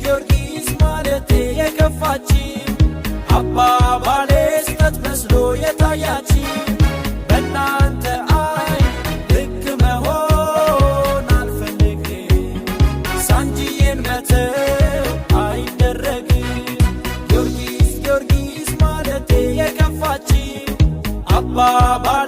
ጊዮርጊስ ማለቴ የከፋችው፣ አባባሌ ስህተት መስሎ የታያችው፣ በእናንተ አይን ልክ መሆን አልፈልግም። ሳንጂዬን መተው አይደረግም። ጊዮርጊስ ጊዮርጊስ ማለቴ የከፋችው፣ አባባሌ